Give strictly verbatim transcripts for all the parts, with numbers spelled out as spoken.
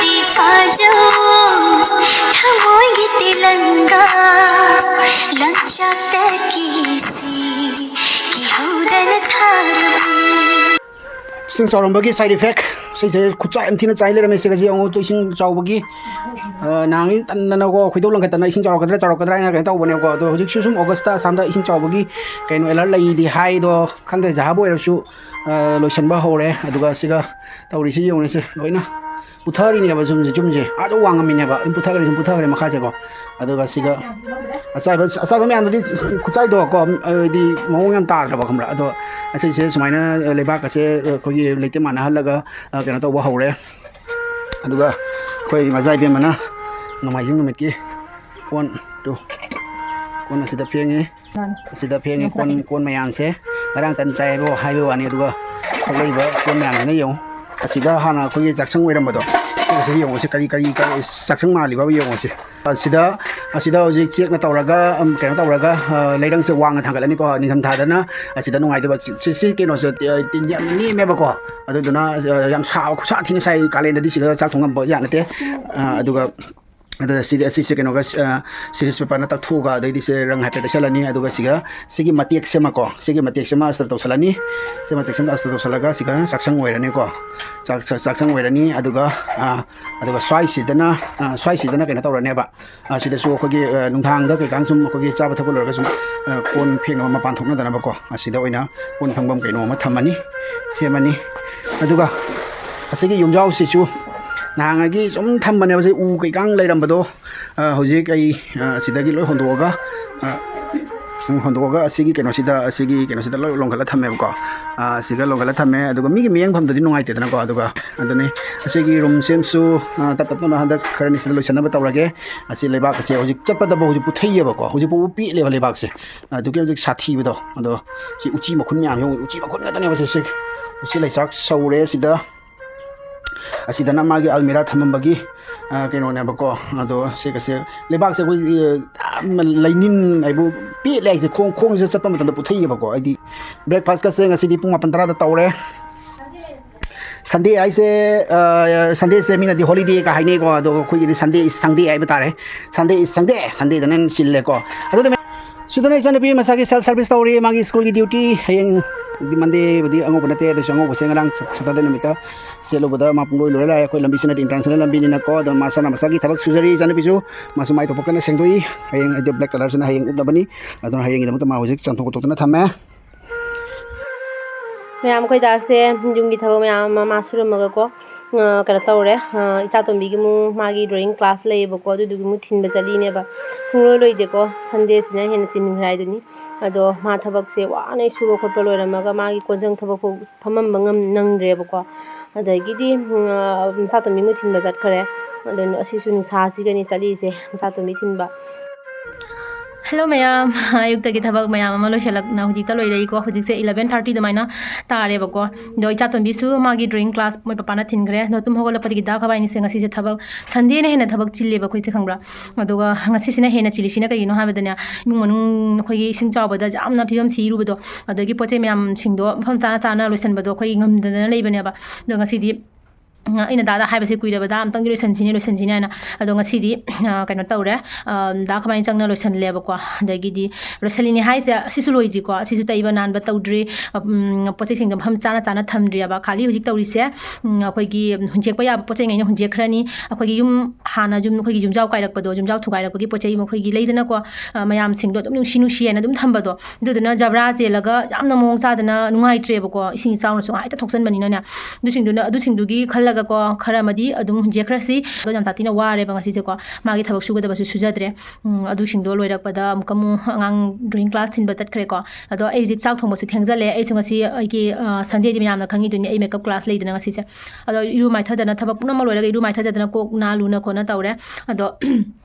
ꯐꯥꯖꯧ ꯊꯃꯣꯏꯒꯤ ꯇꯤꯂꯪꯒꯥ ꯂꯪꯆꯥꯛꯇꯒꯤ ꯁꯤ ꯀꯤꯍꯧꯗꯅ ꯊꯥꯔꯕꯅꯤ꯫ ꯏꯁꯤꯡ ꯆꯥꯎꯔꯝꯕꯒꯤ side effect꯫ ꯁꯤꯁꯦ ꯈꯨꯠꯆꯥꯏ ꯌꯥꯝ ꯊꯤꯅ ꯆꯥꯏ ꯂꯩꯔꯝꯃꯦ꯫ ꯁꯤꯒꯁꯦ ꯌꯦꯡꯉꯣ, ꯇꯨ ꯏꯁꯤꯡ ꯆꯥꯎꯕꯒꯤ, ꯑ, ꯅꯍꯥꯟꯒꯤ ꯇꯟꯗꯅꯀꯣ, ꯈꯣꯏꯗꯧ ꯂꯪꯈꯠꯇꯅ ꯏꯁꯤꯡ ꯆꯥꯎꯔꯛꯀꯗ꯭ꯔꯥ, ꯆꯥꯎꯔꯛꯀꯗ꯭ꯔꯥ ꯍꯥꯏꯅ ꯀꯩꯅꯣ ꯇꯧꯕꯅꯦꯕꯀꯣ꯫ ꯑꯗꯣ ꯍꯧꯖꯤꯛꯁꯨ ꯁꯨꯝ August ꯑꯁꯥꯝꯗ ꯏꯁꯤꯡ ꯆꯥꯎꯕꯒꯤ ꯀꯩꯅꯣ alert ꯂꯩꯗꯤ ꯍꯥꯏ꯫ ꯑꯗꯣ ꯈꯪꯗꯦ, ꯖꯍꯥꯕ ꯑꯣꯏꯔꯁꯨ, ꯑ, ꯂꯣꯏꯁꯤꯟꯕ ꯍꯧꯔꯦ꯫ ꯑꯗꯨꯒ ꯁꯤꯒ ꯇꯧꯔꯤꯁꯤ ꯌꯦꯡꯉꯨꯅꯦ, ꯁꯦ ꯂꯣꯏꯅ ꯄꯨꯊꯔꯤꯅꯦꯕ꯫ ꯁꯨꯝꯁꯦ, ꯆꯨꯝꯁꯦ ꯑꯥꯗ ꯋꯥꯡꯉꯝꯃꯤꯅꯦꯕ, ꯑꯗꯨꯝ ꯄꯨꯊꯈ꯭ꯔꯦ, ꯁꯨꯝ ꯄꯨꯊꯈ꯭ꯔꯦ ꯃꯈꯥꯁꯦꯀꯣ꯫ ꯑꯗꯨꯒ ꯁꯤꯒ ꯑꯆꯥꯏꯕ, ꯑꯆꯥꯏꯕ ꯃꯌꯥꯝꯗꯨꯗꯤ ꯈꯨꯠꯆꯥꯏꯗꯣ ꯀꯣ, ꯍꯥꯏꯗꯤ ꯃꯑꯣꯡ ꯌꯥꯝ ꯇꯥꯗ꯭ꯔꯕ, ꯈꯪꯕ꯭ꯔꯥ? ꯑꯗꯣ ꯑꯁꯤꯁꯦ ꯁꯨꯃꯥꯏꯅ ꯂꯩꯕꯥꯛ ꯑꯁꯦ ꯑꯩꯈꯣꯏꯒꯤ ꯂꯩꯇꯦꯝ ꯃꯥꯟꯅꯍꯜꯂꯒ, ꯑ, ꯀꯩꯅꯣ ꯇꯧꯕ ꯍꯧꯔꯦ꯫ ꯑꯗꯨꯒ ꯑꯩꯈꯣꯏ ꯃꯆꯥ ꯏꯕꯦꯝꯃꯅ ꯅꯣꯡꯃꯥꯏꯖꯤꯡ ꯅꯨꯃꯤꯠꯀꯤ ꯀꯣꯟ, ꯇꯨ, ꯀꯣꯟ ꯑꯁꯤꯗ ꯐꯦꯡꯉꯤ꯫ ꯑꯁꯤꯗ ꯐꯦꯡꯉꯤ ꯀꯣꯟ, ꯀꯣꯟ ꯃꯌꯥꯝꯁꯦ꯫ ꯉꯔꯥꯡ ꯇꯟ ꯆꯥꯏ ꯍꯥꯏꯕ, ꯍꯥꯏꯕ ꯋꯥꯅꯤ, ꯑꯗꯨꯒ ꯊꯣꯛꯂꯛꯏꯕ ꯀꯣꯟ ꯃꯌꯥꯝꯁꯤꯅ ꯌꯦꯡꯉꯨ꯫ ꯑꯁꯤꯗ ꯍꯥꯟꯅ ꯑꯩꯈꯣꯏꯒꯤ ꯆꯥꯛꯁꯪ ꯑꯣꯏꯔꯝꯕꯗꯣ, ꯑꯁꯤ ꯌꯦꯡꯉꯨꯁꯦ, ꯀꯔꯤ, ꯀꯔꯤ, ꯀꯔꯤ ꯆꯥꯛꯁꯪ ꯃꯥꯜꯂꯤꯕ ꯌꯦꯡꯉꯨꯁꯦ꯫ ꯑꯁꯤꯗ, ꯑꯁꯤꯗ ꯍꯧꯖꯤꯛ ꯆꯦꯛꯅ ꯇꯧꯔꯒ, ꯎꯝ, ꯀꯩꯅꯣ ꯇꯧꯔꯒ, ꯑ, ꯂꯩꯔꯪꯁꯦ ꯋꯥꯡꯅ ꯊꯥꯡꯒꯠꯂꯅꯤꯀꯣ꯫ ꯅꯤꯡꯊꯝꯊꯥꯗꯅ ꯑꯁꯤꯗ ꯅꯨꯡꯉꯥꯏꯇꯕ, ꯁꯤ, ꯁꯤ, ꯁꯤ ꯀꯩꯅꯣꯁꯦ, ꯑ, ꯇꯤꯟ ꯌꯥꯝ ꯅꯦꯝꯃꯦꯕꯀꯣ꯫ ꯑꯗꯨꯗꯨꯅ, ꯑ, ꯌꯥꯝ ꯁꯥꯕ, ꯈꯨꯠꯁꯥ ꯊꯤꯅ ꯁꯥꯏ꯫ ꯀꯥꯂꯦꯟꯗꯗꯤ ꯁꯤꯗ ꯆꯥꯛ ꯊꯣꯡꯉꯝꯕ ꯌꯥ ꯅꯠꯇꯦ꯫ ꯑ, ꯑꯗꯨꯒ ꯑꯗ ꯁꯤꯗꯤ, ꯑꯁꯤꯁꯦ ꯀꯩꯅꯣꯒ, ꯑ, ꯁꯤꯔꯤꯁ ꯄꯦꯄꯔꯅ ꯇꯛꯊꯣꯛꯑꯒ, ꯑꯗꯩꯗꯤ ꯁꯦ ꯔꯪ ꯍꯥꯏꯐꯦꯠ ꯇꯩꯁꯜꯂꯅꯤ꯫ ꯑꯗꯨꯒ ꯁꯤꯒ ꯁꯤꯒꯤ ꯃꯇꯦꯛꯁꯤꯃꯀꯣ, ꯁꯤꯒꯤ ꯃꯇꯦꯛꯁꯤꯃ ꯑꯁꯤꯗ ꯇꯧꯁꯜꯂꯅꯤ꯫ ꯁꯤ ꯃꯇꯦꯛꯁꯤꯃ ꯑꯁꯤꯗ ꯇꯧꯁꯜꯂꯒ ꯁꯤꯒ ꯆꯥꯛꯁꯪ ꯑꯣꯏꯔꯅꯤꯀꯣ꯫ ꯆꯥꯛ-, ꯆꯥꯛ-, ꯆꯥꯛꯁꯪ ꯑꯣꯏꯔꯅꯤ꯫ ꯑꯗꯨꯒ, ꯑ, ꯑꯗꯨꯒ ꯁ꯭ꯋꯥꯏꯁꯤꯗꯅ, ꯑ, ꯁ꯭ꯋꯥꯏꯁꯤꯗꯅ ꯀꯩꯅꯣ ꯇꯧꯔꯅꯦꯕ꯫ ꯑ, ꯁꯤꯗꯁꯨ ꯑꯩꯈꯣꯏꯒꯤ, ꯑ, ꯅꯨꯡꯗꯥꯡꯗ ꯀꯩꯀꯥ ꯁꯨꯝ ꯑꯩꯈꯣꯏꯒꯤ ꯆꯥꯕ ꯊꯛꯄ ꯂꯣꯏꯔꯒ ꯁꯨꯝ, ꯑ, ꯀꯣꯟ ꯐꯦꯡꯅꯕ ꯃꯄꯥꯟ ꯊꯣꯛꯅꯗꯅꯕꯀꯣ꯫ ꯑꯁꯤꯗ ꯑꯣꯏꯅ ꯀꯣꯟ ꯐꯦꯡꯐꯝ ꯀꯩꯅꯣ ꯑꯃ ꯊꯝꯃꯅꯤ, ꯁꯦꯝꯃꯅꯤ꯫ ꯑꯗꯨꯒ ꯑꯁꯤꯒꯤ ꯌꯨꯝꯖꯥꯎꯁꯤꯁꯨ ꯅꯍꯥꯟꯉꯩꯒꯤ ꯁꯨꯝ ꯊꯝꯕꯅꯦꯕ, ꯁꯤ ꯎ ꯀꯩꯀꯥ ꯂꯩꯔꯝꯕꯗꯣ꯫ ꯑ, ꯍꯧꯖꯤꯛ ꯑꯩ, ꯑ, ꯑꯁꯤꯗꯒꯤ ꯂꯣꯏ ꯍꯣꯟꯗꯣꯛꯑꯒ, ꯑ, ꯎꯝ, ꯍꯣꯟꯗꯣꯛꯑꯒ ꯑꯁꯤꯒꯤ ꯀꯩꯅꯣꯁꯤꯗ, ꯑꯁꯤꯒꯤ ꯀꯩꯅꯣꯁꯤꯗ ꯂꯣꯏ ꯂꯣꯟꯈꯠꯂ ꯊꯝꯃꯦꯕꯀꯣ꯫ ꯑ, ꯑꯁꯤꯒ ꯂꯣꯟꯈꯠꯂ ꯊꯝꯃꯦ꯫ ꯑꯗꯨꯒ ꯃꯤꯒꯤ ꯃꯤꯠꯌꯦꯡꯐꯝꯗꯗꯤ ꯅꯨꯡꯉꯥꯏꯇꯦꯗꯅꯀꯣ꯫ ꯑꯗꯨꯒ ꯑꯗꯨꯅꯤ, ꯑꯁꯤꯒꯤ ꯔꯨꯝꯁꯤꯃꯁꯨ, ꯑ, ꯇꯞ ꯇꯞꯅ ꯍꯟꯗꯛ ꯈꯔꯅꯤ ꯁꯤꯗ ꯂꯣꯏꯁꯟꯅꯕ ꯇꯧꯔꯒꯦ꯫ ꯑꯁꯤ ꯂꯩꯕꯥꯛ ꯑꯁꯦ ꯍꯧꯖꯤꯛ ꯆꯠꯄꯗꯕꯨ ꯍꯧꯖꯤꯛ ꯄꯨꯊꯩꯌꯦꯕꯀꯣ꯫ ꯍꯧꯖꯤꯛ ꯐꯥꯎꯕ ꯄꯦꯠꯂꯦꯕ ꯂꯩꯕꯥꯛꯁꯦ꯫ ꯑꯗꯨꯛꯀꯤ ꯃꯇꯤꯛ ꯁꯥꯊꯤꯕꯗꯣ꯫ ꯑꯗꯣ ꯁꯤ ꯎꯆꯤ ꯃꯈꯨꯟ ꯃꯌꯥꯝ ꯌꯦꯡꯉꯨ, ꯎꯆꯤ ꯃꯈꯨꯟ ꯉꯥꯛꯇꯅꯦꯕ ꯁꯤ, ꯁꯤ꯫ ꯎꯆꯤ ꯂꯩꯆꯥꯛ ꯁꯧꯔꯦ ꯁꯤꯗ꯫ ꯑꯁꯤꯗꯅ ꯃꯥꯒꯤ ꯑꯜꯃꯤꯔꯥ ꯊꯝꯃꯝꯕꯒꯤ, ꯑ, ꯀꯩꯅꯣꯅꯦꯕꯀꯣ꯫ ꯑꯗꯣ ꯁꯤꯒꯁꯦ, ꯂꯩꯕꯥꯛꯁꯦ ꯑꯩꯈꯣꯏꯒꯤ, ꯑ, ꯂꯩꯅꯤꯟ ꯍꯥꯏꯕꯨ ꯄꯦꯠꯂꯦ ꯍꯥꯏꯁꯦ, ꯈꯣꯡ, ꯈꯣꯡꯁꯤꯗ ꯆꯠꯄ ꯃꯇꯝꯗ ꯄꯨꯊꯩꯌꯦꯕꯀꯣ꯫ ꯑꯩꯗꯤ breakfastꯀꯁꯦ ꯉꯁꯤꯗꯤ ꯄꯨꯡ ꯃꯥꯄꯟ ꯇꯔꯥꯗ ꯇꯧꯔꯦ꯫ ꯁꯟꯗꯦ ꯍꯥꯏꯁꯦ, ꯁꯟꯗꯦꯁꯦ ꯃꯤꯅꯗꯤ ꯍꯣꯂꯤꯗꯦꯒ ꯍꯥꯏꯅꯩꯀꯣ, ꯑꯗꯣ ꯑꯩꯈꯣꯏꯒꯤꯗꯤ ꯁꯟꯗꯦ ꯏꯁ ꯁꯟꯗꯦ ꯍꯥꯏꯕ ꯇꯥꯔꯦ꯫ ꯁꯟꯗꯦ ꯏꯁ ꯁꯟꯗꯦ, ꯁꯟꯗꯦꯗꯅ ꯍꯦꯟꯅ ꯆꯤꯜꯂꯦꯀꯣ꯫ ꯑꯗꯨꯗ ꯁꯤꯗꯅ ꯏꯆꯥꯅꯨꯄꯤ ꯃꯁꯥꯒꯤ ꯁꯦꯜꯐ ꯁꯥꯔꯚꯤꯁ ꯇꯧꯔꯤ꯫ ꯃꯥꯒꯤ ꯁ꯭ꯀꯨꯜꯒꯤ ꯗ꯭ꯌꯨꯇꯤ ꯍꯌꯦꯡ, ꯃꯟꯗꯦꯕꯨꯗꯤ ꯑꯉꯧꯕ ꯅꯠꯇꯦ, ꯑꯗꯨꯁꯨ ꯑꯉꯧꯕꯁꯦ ꯉꯔꯥꯡ ꯁꯦꯇꯔꯗꯦ ꯅꯨꯃꯤꯠꯇ ꯁꯦꯠꯂꯨꯕꯗ ꯃꯥ ꯄꯨꯡꯂꯣꯏ ꯂꯣꯏꯔ ꯂꯥꯛꯑꯦ꯫ ꯑꯩꯈꯣꯏ ꯂꯝꯕꯤꯁꯤꯅꯗꯤ ꯏꯟꯇꯔꯅꯦꯁꯅꯦꯜ ꯂꯝꯕꯤꯅꯤꯅꯀꯣ, ꯑꯗꯣ ꯃꯥ ꯁꯥꯅ ꯃꯁꯥꯒꯤ ꯊꯕꯛ ꯁꯨꯖꯔꯤ꯫ ꯏꯆꯥꯅꯨꯄꯤꯁꯨ ꯃꯥꯁꯨ ꯃꯥꯏ ꯊꯣꯛꯄ ꯀꯟꯅ ꯁꯦꯡꯗꯣꯛꯏ꯫ ꯍꯌꯦꯡ ꯑꯩꯗꯤ ꯕ꯭ꯂꯦꯛ ꯀꯂꯔꯁꯤꯅ ꯍꯌꯦꯡ ꯎꯞꯅꯕꯅꯤ꯫ ꯑꯗꯨꯅ ꯍꯌꯦꯡꯒꯤꯗꯃꯛꯇ ꯃꯥ ꯍꯧꯖꯤꯛ ꯆꯥꯝꯊꯣꯛ ꯈꯣꯠꯇꯣꯛꯇꯅ ꯊꯝꯃꯦ꯫ ꯃꯌꯥꯝ ꯑꯩꯈꯣꯏ ꯗꯥꯁꯦ ꯌꯨꯝꯒꯤ ꯊꯕꯛ ꯃꯌꯥꯝ ꯑꯃ ꯃꯥ ꯁꯨꯔꯝꯃꯒꯀꯣ, ꯑ, ꯀꯩꯅꯣ ꯇꯧꯔꯦ꯫ ꯑ, ꯏꯆꯥꯇꯣꯝꯕꯤꯒꯤ ꯑꯃꯨꯛ ꯃꯥꯒꯤ ꯗ꯭ꯔꯣꯌꯤꯡ ꯀ꯭ꯂꯥꯁ ꯂꯩꯌꯦꯕꯀꯣ, ꯑꯗꯨꯗꯨꯒꯤ ꯑꯃꯨꯛ ꯊꯤꯟꯕ ꯆꯠꯂꯤꯅꯦꯕ꯫ ꯁꯨꯡꯂꯣꯏ ꯂꯣꯏꯗꯦꯀꯣ, ꯁꯟꯗꯦꯁꯤꯅ ꯍꯦꯟꯅ ꯆꯤꯟꯈ꯭ꯔꯦ ꯍꯥꯏꯗꯨꯅꯤ꯫ ꯑꯗꯣ ꯃꯥ ꯊꯕꯛꯁꯦ ꯋꯥꯅ ꯁꯨꯕ ꯈꯣꯠꯄ ꯂꯣꯏꯔꯝꯃꯒ ꯃꯥꯒꯤ ꯀꯣꯟꯖꯪ ꯊꯕꯛ ꯐꯥꯎ ꯐꯝꯃꯝꯕ ꯉꯝ-, ꯅꯪꯗ꯭ꯔꯦꯕꯀꯣ꯫ ꯑꯗꯒꯤꯗꯤ, ꯎꯝ, ꯑ, ꯃꯆꯥꯇꯣꯝꯕꯤ ꯃꯨꯊꯤꯟꯕ ꯆꯠꯈ꯭ꯔꯦ꯫ ꯑꯗꯨꯅ ꯑꯁꯤꯁꯨ ꯅꯨꯡꯁꯥꯁꯤꯒꯅꯤ ꯆꯠꯂꯤꯁꯦ, ꯃꯆꯥꯇꯣꯝꯕꯤ ꯊꯤꯟꯕ꯫ ꯍꯜꯂꯣ ꯃꯌꯥꯝ, ꯑꯌꯨꯛꯇꯒꯤ ꯊꯕꯛ ꯃꯌꯥꯝ ꯑꯃ ꯂꯣꯏꯁꯤꯜꯂꯛꯅ ꯍꯧꯖꯤꯛꯇ ꯂꯣꯏꯔꯛꯏꯀꯣ꯫ ꯍꯧꯖꯤꯛꯁꯦ eleven thirty ꯑꯗꯨꯃꯥꯏꯅ ꯇꯥꯔꯦꯕꯀꯣ꯫ ꯑꯗꯣ ꯏꯆꯥꯇꯣꯝꯕꯤꯁꯨ ꯃꯥꯒꯤ ꯗ꯭ꯔꯣꯌꯤꯡ ꯀ꯭ꯂꯥꯁ ꯃꯣꯏ ꯄꯄꯥꯅ ꯊꯤꯟꯈ꯭ꯔꯦ꯫ ꯑꯗꯣ ꯇꯨꯝ ꯍꯧꯒꯠꯂꯛꯄꯗꯒꯤ ꯗꯥ ꯈꯕꯥꯏꯅꯤꯁꯦ ꯉꯁꯤꯁꯦ ꯊꯕꯛ, ꯁꯟꯗꯦꯅ ꯍꯦꯟꯅ ꯊꯕꯛ ꯆꯤꯜꯂꯦꯕ ꯑꯩꯈꯣꯏꯁꯦ, ꯈꯪꯕ꯭ꯔꯥ? ꯑꯗꯨꯒ ꯉꯁꯤꯁꯤꯅ ꯍꯦꯟꯅ ꯆꯤꯜꯂꯤꯁꯤꯅ ꯀꯩꯒꯤꯅꯣ ꯍꯥꯏꯕꯗꯅꯦ, ꯏꯃꯨꯡ ꯃꯅꯨꯡ ꯑꯩꯈꯣꯏꯒꯤ ꯏꯁꯤꯡ ꯆꯥꯎꯕꯗ ꯌꯥꯝꯅ ꯐꯤꯕꯝ ꯊꯤꯔꯨꯕꯗꯣ, ꯑꯗꯒꯤ ꯄꯣꯠ ꯆꯩ ꯃꯌꯥꯝꯁꯤꯡꯗꯣ ꯃꯐꯝ ꯆꯥꯅ ꯆꯥꯅ ꯂꯣꯏꯁꯤꯟꯕꯗꯣ ꯑꯩꯈꯣꯏ ꯉꯝꯗꯗꯅ ꯂꯩꯕꯅꯦꯕ꯫ ꯑꯗꯣ ꯉꯁꯤꯗꯤ ꯑꯩꯅ ꯗꯥꯗ ꯍꯥꯏꯕꯁꯦ ꯀꯨꯏꯔꯕꯗ ꯑꯝꯇꯪꯗꯤ ꯂꯣꯏꯁꯟꯁꯤꯅꯦ, ꯂꯣꯏꯁꯟꯁꯤꯅꯦ ꯍꯥꯏꯅ꯫ ꯑꯗꯣ ꯉꯁꯤꯗꯤ, ꯑ, ꯀꯩꯅꯣ ꯇꯧꯔꯦ, ꯑ, ꯗꯥ ꯈꯃꯥꯏꯅ ꯆꯪꯅ ꯂꯣꯏꯁꯜꯂꯦꯕꯀꯣ꯫ ꯑꯗꯒꯤꯗꯤ ꯂꯣꯏꯁꯜꯂꯤꯅꯦ ꯍꯥꯏꯁꯦ, ꯑꯁꯤꯁꯨ ꯂꯣꯏꯗ꯭ꯔꯤꯀꯣ, ꯑꯁꯤꯁꯨ ꯇꯩꯕ ꯅꯥꯟꯕ ꯇꯧꯗ꯭ꯔꯤ, ꯎꯝ, ꯄꯣꯠ ꯆꯩꯁꯤꯡꯗꯣ ꯃꯐꯝ ꯆꯥꯅ ꯆꯥꯅ ꯊꯝꯗ꯭ꯔꯤꯑꯕ꯫ ꯈꯥꯂꯤ ꯍꯧꯖꯤꯛ ꯇꯧꯔꯤꯁꯦ, ꯎꯝ, ꯑꯩꯈꯣꯏꯒꯤ ꯍꯨꯟꯖꯦꯛꯄ ꯌꯥꯕ ꯄꯣꯠ ꯆꯩꯉꯩꯅ ꯍꯨꯟꯖꯦꯛꯈ꯭ꯔꯅꯤ꯫ ꯑꯩꯈꯣꯏꯒꯤ ꯌꯨꯝ ꯍꯥꯟꯅ ꯌꯨꯝ, ꯑꯩꯈꯣꯏꯒꯤ ꯌꯨꯝꯖꯥꯎ ꯀꯥꯏꯔꯛꯄꯗꯣ, ꯌꯨꯝꯖꯥꯎ ꯊꯨꯒꯥꯏꯔꯛꯄꯒꯤ ꯄꯣꯠ ꯆꯩ ꯃꯈꯣꯏꯒꯤ ꯂꯩꯗꯅꯀꯣ, ꯑ, ꯃꯌꯥꯝꯁꯤꯡꯗꯣ ꯑꯗꯨꯝ ꯅꯨꯡꯁꯤ ꯅꯨꯡꯁꯤ ꯍꯥꯏꯅ ꯑꯗꯨꯝ ꯊꯝꯕꯗꯣ, ꯑꯗꯨꯗꯨꯅ ꯖꯕ꯭ꯔꯥ ꯆꯦꯜꯂꯒ ꯌꯥꯝꯅ ꯃꯑꯣꯡ ꯆꯥꯗꯅ ꯅꯨꯡꯉꯥꯏꯇ꯭ꯔꯦꯕꯀꯣ, ꯏꯁꯤꯡ ꯏꯆꯥꯎꯅꯁꯨ ꯉꯥꯏꯇ ꯊꯣꯛꯆꯟꯕꯅꯤꯅꯅꯦ꯫ ꯑꯗꯨꯁꯤꯡꯗꯨꯅ, ꯑꯗꯨꯁꯤꯡꯗꯨꯒꯤ ꯈꯜꯂꯒꯀꯣ, ꯈꯔ ꯑꯃꯗꯤ ꯑꯗꯨꯝ ꯍꯨꯟꯖꯦꯛꯈ꯭ꯔꯁꯤ꯫ ꯑꯗꯣ ꯌꯥꯝ ꯁꯥꯊꯤꯅ ꯋꯥꯔꯦꯕ ꯉꯁꯤꯁꯦꯀꯣ, ꯃꯥꯒꯤ ꯊꯕꯛ ꯁꯨꯒꯗꯕꯁꯨ ꯁꯨꯖꯗ꯭ꯔꯦ꯫ ꯎꯝ, ꯑꯗꯨꯁꯤꯡꯗꯣ ꯂꯣꯏꯔꯛꯄꯗ ꯑꯃꯨꯛꯀ ꯑꯃꯨꯛ ꯑꯉꯥꯡ ꯗ꯭ꯔꯣꯌꯤꯡ ꯀ꯭ꯂꯥꯁ ꯊꯤꯟꯕ ꯆꯠꯈ꯭ꯔꯦꯀꯣ꯫ ꯑꯗꯣ ꯑꯩ ꯍꯧꯖꯤꯛ ꯆꯥꯛ ꯊꯣꯡꯕꯁꯨ ꯊꯦꯡꯖꯜꯂꯦ꯫ ꯑꯩꯁꯨ ꯉꯁꯤ ꯑꯩꯒꯤ, ꯑ, ꯁꯟꯗꯦꯗꯤ ꯃꯌꯥꯝꯅ ꯈꯪꯉꯤꯗꯨꯅꯤ, ꯑꯩ ꯃꯦꯀꯞ ꯀ꯭ꯂꯥꯁ ꯂꯩꯗꯅ ꯉꯁꯤꯁꯦ꯫ ꯑꯗꯣ ꯏꯔꯨ ꯃꯥꯏꯊꯖꯅ, ꯊꯕꯛ ꯄꯨꯝꯅꯃꯛ ꯂꯣꯏꯔꯒ ꯏꯔꯨ ꯃꯥꯏꯊꯖꯗꯅ ꯀꯣꯛ ꯅꯥ ꯂꯨꯅ ꯈꯣꯠꯅ ꯇꯧꯔꯦ꯫ ꯑꯗꯣ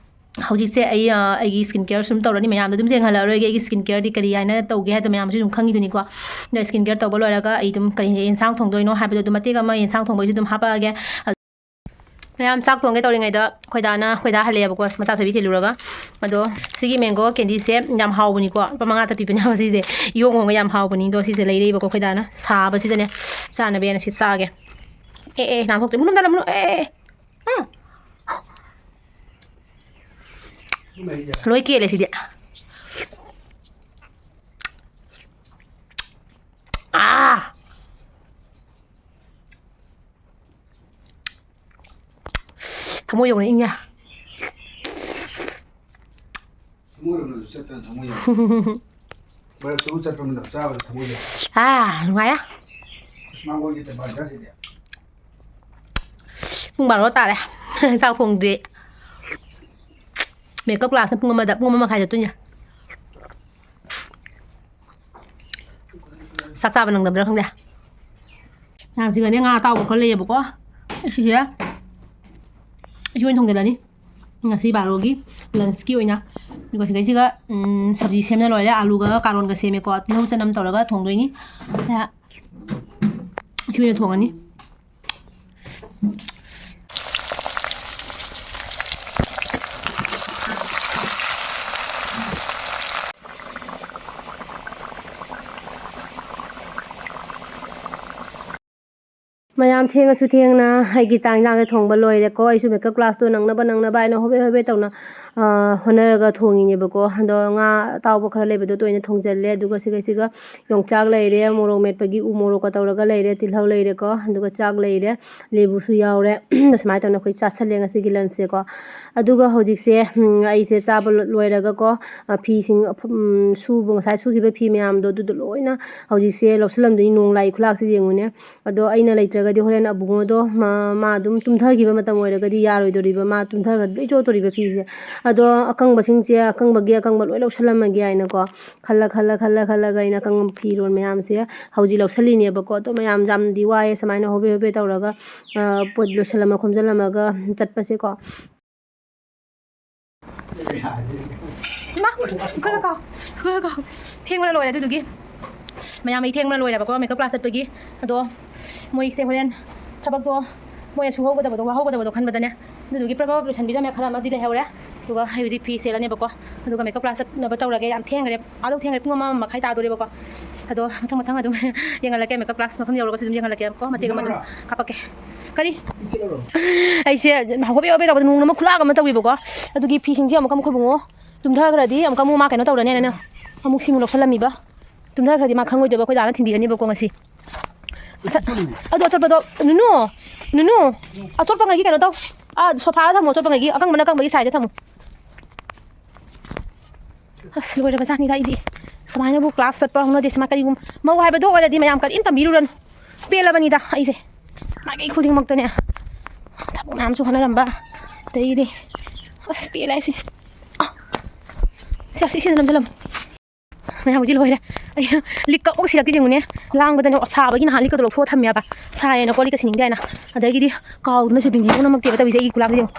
ꯍꯧꯖꯤꯛꯁꯦ ꯑꯩ, ꯑ, ꯑꯩꯒꯤ ꯁ꯭ꯀꯤꯟ ꯀꯦꯌꯔ ꯁꯨꯝ ꯇꯧꯔꯅꯤ꯫ ꯃꯌꯥꯝꯗ ꯑꯗꯨꯝ ꯌꯦꯡꯍꯜꯂꯛꯑꯔꯣꯏꯒꯦ ꯑꯩꯒꯤ ꯁ꯭ꯀꯤꯟ ꯀꯦꯌꯔꯗꯤ ꯀꯔꯤ ꯍꯥꯏꯅ ꯇꯧꯒꯦ ꯍꯥꯏꯗꯣ ꯃꯌꯥꯝꯁꯨ ꯑꯗꯨꯝ ꯈꯪꯉꯤꯗꯨꯅꯤꯀꯣ꯫ ꯑꯗꯣ ꯁ꯭ꯀꯤꯟ ꯀꯦꯌꯔ ꯇꯧꯕ ꯂꯣꯏꯔꯒ ꯑꯩ ꯑꯗꯨꯝ ꯀꯔꯤ ꯌꯦꯟꯁꯥꯡ ꯊꯣꯡꯗꯣꯏꯅꯣ ꯍꯥꯏꯕꯗꯣ ꯑꯗꯨꯝ ꯃꯇꯦꯛ ꯑꯃ ꯌꯦꯟꯁꯥꯡ ꯊꯣꯡꯕꯩꯁꯨ ꯑꯗꯨꯝ ꯍꯥꯄꯛꯑꯒꯦ꯫ ꯃꯌꯥꯝ ꯆꯥꯛ ꯊꯣꯡꯒꯦ ꯇꯧꯔꯤꯉꯩꯗ ꯑꯩꯈꯣꯏ ꯗꯥꯅ, ꯑꯩꯈꯣꯏ ꯗꯥ ꯍꯜꯂꯛꯑꯦꯕꯀꯣ, ꯃꯆꯥ ꯊꯣꯏꯕꯤ ꯊꯤꯜꯂꯨꯔꯒ꯫ ꯑꯗꯣ ꯁꯤꯒꯤ ꯃꯦꯡꯒꯣ ꯀꯦꯟꯗꯤꯁꯦ ꯌꯥꯝ ꯍꯥꯎꯕꯅꯤꯀꯣ, ꯂꯨꯄꯥ ꯃꯉꯥꯇ ꯄꯤꯕꯅꯦ ꯍꯥꯏꯕ ꯁꯤꯁꯦ, ꯏꯍꯣꯡ ꯍꯣꯡꯉ ꯌꯥꯝ ꯍꯥꯎꯕꯅꯤ꯫ ꯑꯗꯣ ꯁꯤꯁꯦ ꯂꯩꯔꯛꯏꯕꯀꯣ ꯑꯩꯈꯣꯏ ꯗꯥꯅ, ꯁꯥꯕꯁꯤꯗꯅꯦ ꯆꯥꯅꯕ ꯍꯥꯏꯅ ꯁꯤ ꯆꯥꯒꯦ꯫ ꯑꯦ, ꯑꯦ, ꯅꯥꯟꯊꯣꯛꯇ꯭ꯔꯤ꯫ ꯃꯅꯨꯡꯗ ꯂꯝ-, ꯑꯦ, ꯑꯦ, ꯑꯦ꯫ ꯑꯥ꯫ ꯂꯣꯏ ꯀꯦꯜꯂꯦ ꯁꯤꯗꯤ꯫ ꯑꯥ! ꯊꯃꯣꯏ ꯌꯧꯅ ꯏꯪꯉꯦ꯫ ꯊꯃꯣꯏꯔꯣꯝꯗꯁꯨ ꯆꯠꯇꯅ ꯊꯃꯣꯏ ꯌꯧꯅ꯫ ꯃꯔꯛꯇꯕꯨ ꯆꯠꯄ ꯃꯇꯝ ꯆꯥꯕꯗ ꯊꯃꯣꯏ ꯌꯧꯅ꯫ ꯑꯥ, ꯅꯨꯡꯉꯥꯏꯌꯦ꯫ ꯑꯁ, ꯃꯥꯡꯒꯣꯟꯒꯤ ꯇꯦꯕꯜꯗ ꯁꯤꯗꯤ꯫ ꯄꯨꯡ ꯕꯥꯔꯣ ꯇꯥꯔꯦ꯫ ꯆꯥꯛ ꯊꯣꯡꯗ꯭ꯔꯤ꯫ Makeup classꯅ ꯄꯨꯡ ꯑꯃꯗ, ꯄꯨꯡ ꯑꯃ ꯃꯈꯥꯏ ꯆꯠꯇꯣꯏꯅꯦ꯫ ꯆꯥꯛ ꯆꯥꯕ ꯅꯪꯗꯕ꯭ꯔꯥ ꯈꯪꯗꯦ꯫ ꯃꯌꯥꯝꯁꯤꯒꯅꯦ ꯉꯥ ꯑꯇꯥꯎꯕ ꯈꯔ ꯂꯩꯌꯦꯕꯀꯣ꯫ ꯁꯤꯁꯦ ꯑꯩꯁꯨ ꯑꯣꯏꯅ ꯊꯣꯡꯖꯤꯜꯂꯅꯤ꯫ ꯉꯁꯤ ꯕꯥꯔꯣꯒꯤ lunchꯀꯤ ꯑꯣꯏꯅ꯫ ꯑꯗꯨꯒ ꯁꯤꯗꯩꯁꯤꯒ, ꯎꯝ, ꯁꯕꯖꯤ ꯁꯦꯝꯅ ꯂꯣꯏꯔꯦ꯫ ꯑꯥꯂꯨꯒ ꯀꯥꯔꯣꯟꯒ ꯁꯦꯝꯃꯦꯀꯣ꯫ ꯇꯤꯜꯍꯧ ꯆꯅꯝ ꯇꯧꯔꯒ ꯊꯣꯡꯗꯣꯏꯅꯤ꯫ ꯁꯤ ꯑꯣꯏꯅ ꯊꯣꯡꯉꯅꯤ꯫ ꯃꯌꯥꯝ, ꯊꯦꯡꯉꯁꯨ ꯊꯦꯡꯅ ꯑꯩꯒꯤ ꯆꯥꯛ ꯏꯟꯖꯥꯡꯁꯦ ꯊꯣꯡꯕ ꯂꯣꯏꯔꯦꯀꯣ꯫ ꯑꯩꯁꯨ makeup classꯇꯣ ꯅꯪꯅꯕ, ꯅꯪꯅꯕ ꯍꯥꯏꯅ ꯍꯣꯕꯦ ꯍꯣꯕꯦ ꯇꯧꯅ, ꯑ, ꯍꯣꯠꯅꯔꯒ ꯊꯣꯡꯉꯤꯅꯦꯕꯀꯣ꯫ ꯑꯗꯣ ꯉꯥ ꯑꯇꯥꯎꯕ ꯈꯔ ꯂꯩꯕꯗꯣ ꯇꯣꯏꯅ ꯊꯣꯡꯖꯜꯂꯦ꯫ ꯑꯗꯨꯒ ꯁꯤꯒꯩꯁꯤꯒ ꯌꯣꯡꯆꯥꯛ ꯂꯩꯔꯦ, ꯃꯣꯔꯣꯛ ꯃꯦꯠꯄꯒꯤ ꯎ ꯃꯣꯔꯣꯛꯀ ꯇꯧꯔꯒ ꯂꯩꯔꯦ, ꯇꯤꯜꯍꯧ ꯂꯩꯔꯦꯀꯣ, ꯑꯗꯨꯒ ꯆꯥꯛ ꯂꯩꯔꯦ, ꯂꯦꯕꯨꯁꯨ ꯌꯥꯎꯔꯦ꯫ ꯑꯁꯨꯃꯥꯏꯅ ꯇꯧꯅ ꯑꯩꯈꯣꯏ ꯆꯥꯁꯜꯂꯦ ꯉꯁꯤꯒꯤ lunchꯁꯦꯀꯣ꯫ ꯑꯗꯨꯒ ꯍꯧꯖꯤꯛꯁꯦ, ꯎꯝ, ꯑꯩꯁꯦ ꯆꯥꯕ ꯂꯣ-, ꯂꯣꯏꯔꯒꯀꯣ, ꯑ, ꯐꯤꯁꯤꯡ, ꯎꯝ, ꯁꯨꯕ, ꯉꯁꯥꯏ ꯁꯨꯈꯤꯕ ꯐꯤ ꯃꯌꯥꯝꯗꯣ ꯑꯗꯨꯗꯣ ꯂꯣꯏꯅ ꯍꯧꯖꯤꯛꯁꯦ ꯂꯧꯁꯜꯂꯝꯗꯣꯏꯅꯤ꯫ ꯅꯣꯡ ꯂꯥꯛꯏ ꯈꯨꯂꯥꯛꯁꯦ ꯌꯦꯡꯉꯨꯅꯦ꯫ ꯑꯗꯣ ꯑꯩꯅ ꯂꯩꯇ꯭ꯔꯒꯗꯤ ꯍꯣꯔꯦꯟ ꯑꯕꯨꯡꯉꯣꯗꯣ ꯃꯥ, ꯃꯥ ꯑꯗꯨꯝ ꯇꯨꯝꯊꯈꯤꯕ ꯃꯇꯝ ꯑꯣꯏꯔꯒꯗꯤ ꯌꯥꯔꯣꯏꯗꯣꯔꯤꯕ, ꯃꯥ ꯇꯨꯝꯊꯈ꯭ꯔꯗꯤ ꯂꯣꯏ ꯆꯣꯠꯇꯣꯔꯤꯕ ꯐꯤꯁꯦ꯫ ꯑꯗꯣ ꯑꯀꯪꯕꯁꯤꯡꯁꯦ, ꯑꯀꯪꯕꯒꯤ ꯑꯀꯪꯕ ꯂꯣꯏ ꯂꯧꯁꯜꯂꯝꯃꯒꯦ ꯍꯥꯏꯅꯀꯣ, ꯈꯜꯂ, ꯈꯜꯂ, ꯈꯜꯂ, ꯈꯜꯂꯒ ꯑꯩꯅ ꯑꯀꯪꯕ ꯐꯤꯔꯣꯜ ꯃꯌꯥꯝꯁꯦ ꯍꯧꯖꯤꯛ ꯂꯧꯁꯜꯂꯤꯅꯦꯕꯀꯣ꯫ ꯑꯗꯣ ꯃꯌꯥꯝ ꯌꯥꯝꯅꯗꯤ ꯋꯥꯏꯌꯦ ꯁꯨꯃꯥꯏꯅ ꯍꯣꯕꯦ ꯍꯣꯕꯦ ꯇꯧꯔꯒ, ꯑ, ꯄꯣꯠ ꯂꯣꯏꯁꯜꯂꯝꯃ ꯈꯣꯝꯖꯜꯂꯝꯃꯒ ꯆꯠꯄꯁꯦꯀꯣ꯫ ꯏꯃꯥ, ꯈꯔ ꯀꯥꯎ, ꯈꯔ ꯀꯥꯎ꯫ ꯊꯦꯡꯕꯅ ꯂꯣꯏꯔꯦ ꯑꯗꯨꯗꯨꯒꯤ꯫ ꯃꯌꯥꯝ ꯑꯩ ꯊꯦꯡꯕꯅ ꯂꯣꯏꯔꯦꯕꯀꯣ makeup class ꯆꯠꯄꯒꯤ꯫ ꯑꯗꯣ ꯃꯣꯏꯁꯦ ꯍꯣꯔꯦꯟ ꯊꯕꯛꯇꯣ ꯃꯣꯏꯅ ꯁꯨꯍꯧꯒꯗꯕꯗꯣ, ꯋꯥꯍꯧꯒꯗꯕꯗꯣ ꯈꯟꯕꯗꯅꯦ꯫ ꯑꯗꯨꯗꯨꯒꯤ ꯄ꯭ꯔꯞ ꯄ꯭ꯔꯞ ꯂꯣꯏꯁꯟꯕꯤꯔꯝꯃꯦ, ꯈꯔ ꯑꯃꯗꯤ ꯂꯩꯍꯧꯔꯦ꯫ ꯑꯗꯨꯒ ꯑꯩ ꯍꯧꯖꯤꯛ ꯐꯤ ꯁꯦꯠꯂꯅꯦꯕꯀꯣ꯫ ꯑꯗꯨꯒ ꯃꯦꯀꯞ ꯀ꯭ꯂꯥꯁ ꯆꯠꯅꯕ ꯇꯧꯔꯒꯦ꯫ ꯌꯥꯝ ꯊꯦꯡꯈ꯭ꯔꯦ, ꯑꯥꯗꯧ ꯊꯦꯡꯈ꯭ꯔꯦ, ꯄꯨꯡ ꯑꯃ ꯃꯈꯥꯏ ꯇꯥꯗꯣꯔꯦꯕꯀꯣ꯫ ꯑꯗꯣ ꯃꯊꯪ ꯃꯊꯪ ꯑꯗꯨꯝ ꯌꯦꯡꯍꯜꯂꯛꯀꯦ꯫ ꯃꯦꯀꯞ ꯀ꯭ꯂꯥꯁ ꯃꯐꯝ ꯌꯧꯔꯒꯁꯨ ꯑꯗꯨꯝ ꯌꯦꯡꯍꯜꯂꯛꯀꯦꯕꯀꯣ꯫ ꯃꯇꯦꯛ ꯑꯃ ꯑꯗꯨꯝ ꯀꯥꯞꯄꯛꯀꯦ꯫ ꯀꯔꯤ? ꯑꯩꯁꯦ ꯍꯣꯕꯦ ꯍꯣꯕꯦ ꯇꯧꯕꯗ ꯅꯣꯡ ꯑꯃ ꯈꯨꯠꯂꯥꯛ ꯑꯃ ꯇꯧꯋꯦꯕꯀꯣ꯫ ꯑꯗꯨꯒꯤ ꯐꯤꯁꯤꯡꯁꯦ ꯑꯃꯨꯛꯀ ꯑꯃꯨꯛ ꯑꯩꯈꯣꯏ ꯕꯨꯡꯉꯣ ꯇꯨꯝꯊꯈ꯭ꯔꯗꯤ ꯑꯃꯨꯛꯀ ꯑꯃꯨꯛ ꯃꯥ ꯀꯩꯅꯣ ꯇꯧꯔꯅꯦꯅ ꯑꯃꯨꯛ ꯁꯤꯃꯨꯛ ꯂꯧꯁꯜꯂꯝꯃꯤꯕ꯫ ꯇꯨꯝꯊꯈ꯭ꯔꯗꯤ ꯃꯥ ꯈꯪꯉꯣꯏꯗꯣꯏꯕ, ꯑꯩꯈꯣꯏ ꯗꯥꯅ ꯊꯤꯟꯕꯤꯔꯅꯤꯕꯀꯣ ꯉꯁꯤ꯫ ꯑꯁ, ꯑꯗꯣ ꯑꯆꯣꯠꯄꯗꯣ, ꯅꯨꯅꯨ, ꯅꯨꯅꯨ, ꯑꯆꯣꯠꯄꯉꯩꯒꯤ ꯀꯩꯅꯣ ꯇꯧ꯫ ꯑꯥ, ꯁꯣꯐꯥꯗ ꯊꯝꯃꯣ, ꯑꯆꯣꯠꯄꯉꯩꯒꯤ꯫ ꯑꯀꯪꯕꯅ ꯑꯀꯪꯕꯒꯤ ꯁꯥꯏꯗ ꯊꯝꯃꯣ꯫ ꯑꯁ, ꯂꯣꯏꯔꯕ ꯖꯥꯠꯅꯤꯗ ꯑꯩꯗꯤ꯫ ꯁꯨꯃꯥꯏꯅꯕꯨ ꯀ꯭ꯂꯥꯁ ꯆꯠꯄ ꯍꯧꯅꯗꯦ꯫ ꯁꯨꯃꯥꯏ ꯀꯔꯤꯒꯨꯝꯕ ꯃꯧ ꯍꯥꯏꯕꯗꯣ ꯑꯣꯏꯔꯗꯤ ꯃꯌꯥꯝ ꯀꯔꯤꯝ ꯇꯝꯕꯤꯔꯨꯔꯅꯨ꯫ ꯄꯦꯜꯂꯕꯅꯤꯗ ꯑꯩꯁꯦ꯫ ꯃꯥꯏꯀꯩ ꯈꯨꯗꯤꯡꯃꯛꯇꯅꯦ ꯊꯕꯛ ꯃꯌꯥꯝꯁꯨ ꯍꯣꯠꯅꯔꯝꯕ꯫ ꯑꯗꯩꯗꯤ ꯑꯁ, ꯄꯦꯜꯂꯦ ꯑꯩꯁꯦ꯫ ꯑ, ꯁꯤ, ꯑꯁꯤ, ꯁꯤꯗ ꯅꯝꯁꯤꯜꯂꯝꯃꯣ꯫ ꯃꯌꯥꯝ ꯍꯧꯖꯤꯛ ꯂꯣꯏꯔꯦ꯫ ꯑꯩ ꯂꯤꯛꯀ ꯑꯃꯨꯛ ꯁꯤꯔꯛꯇꯦ ꯌꯦꯡꯉꯨꯅꯦ꯫ ꯂꯥꯡꯕꯗꯅꯦ, ꯑꯣ, ꯁꯥꯕꯒꯤ ꯅꯍꯥꯟ ꯂꯤꯛꯀꯗꯣ ꯂꯧꯊꯣꯛꯑ ꯊꯝꯃꯦꯕ꯫ ꯁꯥꯏꯌꯦꯅꯀꯣ ꯂꯤꯛꯀ ꯁꯤꯅꯤꯡꯗꯦ ꯍꯥꯏꯅ꯫ ꯑꯗꯒꯤꯗꯤ ꯀꯥꯎꯗꯨꯅꯁꯨ ꯕꯤꯟꯗꯤꯗꯣ ꯅꯝꯃꯛꯇꯦꯕ ꯇꯧꯔꯤꯁꯦ ꯑꯩꯒꯤ ꯈꯨꯂꯥꯡꯁꯦ ꯌꯦꯡꯉꯨ꯫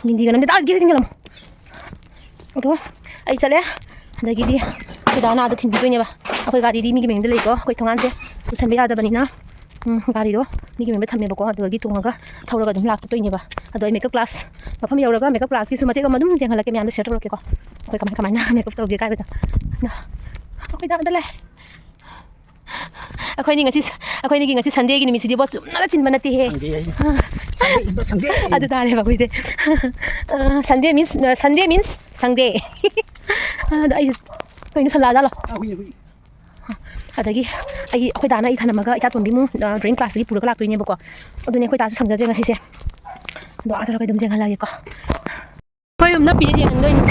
ꯕꯤꯟꯗꯤꯒ ꯅꯝꯗꯦ꯫ ꯇꯥ, ꯒꯦꯠ ꯊꯤꯡꯖꯤꯜꯂꯝꯃꯣ꯫ ꯑꯗꯣ ꯑꯩ ꯆꯠꯂꯦ꯫ ꯑꯗꯒꯤꯗꯤ ꯑꯩꯈꯣꯏ ꯗꯥ ꯅꯥꯗ ꯊꯤꯟꯕꯤꯗꯣꯏꯅꯦꯕ꯫ ꯑꯩꯈꯣꯏ ꯒꯥꯔꯤꯗꯤ ꯃꯤꯒꯤ ꯃꯌꯨꯝꯗ ꯂꯩꯀꯣ꯫ ꯑꯩꯈꯣꯏ ꯊꯣꯡꯒꯥꯟꯁꯦ ꯄꯨꯁꯟꯕ ꯌꯥꯗꯕꯅꯤꯅ꯫ ꯎꯝ, ꯒꯥꯔꯤꯗꯣ ꯃꯤꯒꯤ ꯃꯌꯨꯝꯗ ꯊꯝꯃꯦꯕꯀꯣ꯫ ꯑꯗꯨꯗꯒꯤ ꯇꯣꯡꯉꯒ ꯊꯧꯔꯒ ꯑꯗꯨꯝ ꯂꯥꯛꯇꯣꯏꯅꯦꯕ꯫ ꯑꯗꯣ ꯑꯩ ꯃꯦꯀꯞ ꯀ꯭ꯂꯥꯁ ꯃꯐꯝ ꯌꯧꯔꯒ ꯃꯦꯀꯞ ꯀ꯭ꯂꯥꯁꯀꯤꯁꯨ ꯃꯇꯦꯛ ꯑꯃ ꯑꯗꯨꯝ ꯌꯦꯡꯍꯜꯂꯛꯀꯦ, ꯃꯌꯥꯝꯗ ꯁꯤꯌꯔ ꯇꯧꯔꯛꯀꯦꯀꯣ꯫ ꯑꯩꯈꯣꯏ ꯀꯃꯥꯏ ꯀꯃꯥꯏꯅ ꯃꯦꯀꯞ ꯇꯧꯒꯦ ꯀꯥꯏꯕꯗꯣ꯫ ꯑꯗꯣ ꯑꯩꯈꯣꯏ ꯗꯥꯗ ꯂꯩ꯫ ꯑꯩꯈꯣꯏꯅꯤ ꯉꯁꯤ, ꯑꯩꯈꯣꯏꯅꯤꯒꯤ ꯉꯁꯤ ꯁꯟꯗꯦꯒꯤ ꯅꯨꯃꯤꯠꯁꯤꯗꯤꯕꯣ ꯆꯨꯝꯅꯒ ꯆꯤꯟꯕ ꯅꯠꯇꯦꯍꯦ꯫ ꯁꯟꯗꯦ ꯍꯥꯏꯁꯦ꯫ ꯁꯟꯗꯦ is not ꯁꯟꯗꯦ꯫ ꯑꯗꯨ ꯇꯥꯔꯦꯕ ꯑꯩꯈꯣꯏꯁꯦ꯫ ꯑ, ꯁꯟꯗꯦ means, ꯑ, ꯁꯟꯗꯦ means ꯁꯪꯗꯦ꯫ ꯑꯗ ꯑꯩꯁꯦ ꯀꯩꯅꯣ ꯁꯟꯂꯥ ꯖꯥꯠꯂꯣ? ꯑ, ꯍꯨꯏꯅꯦ, ꯍꯨꯏ꯫ ꯑꯗꯒꯤ ꯑꯩ, ꯑꯩꯈꯣꯏ ꯗꯥꯅ ꯑꯩ ꯊꯅꯝꯃꯒ ꯏꯆꯥ ꯇꯣꯝꯕꯤꯃꯨ, ꯑ, drawing classꯇꯒꯤ ꯄꯨꯔꯒ ꯂꯥꯛꯇꯣꯏꯅꯦꯕꯀꯣ꯫ ꯑꯗꯨꯅꯦ ꯑꯩꯈꯣꯏ ꯗꯥꯁꯨ ꯁꯪꯖꯗ꯭ꯔꯦ ꯉꯁꯤꯁꯦ꯫ ꯑꯗꯣ ꯑꯥ ꯆꯠꯂꯒ ꯑꯗꯨꯝ ꯌꯦꯡꯍꯜꯂꯛꯑꯒꯦꯀꯣ꯫ ꯑꯩꯈꯣꯏ ꯌꯨꯝ ꯅꯞꯄꯤꯁꯦ ꯌꯦꯡꯍꯟꯗꯣꯏꯅꯤ꯫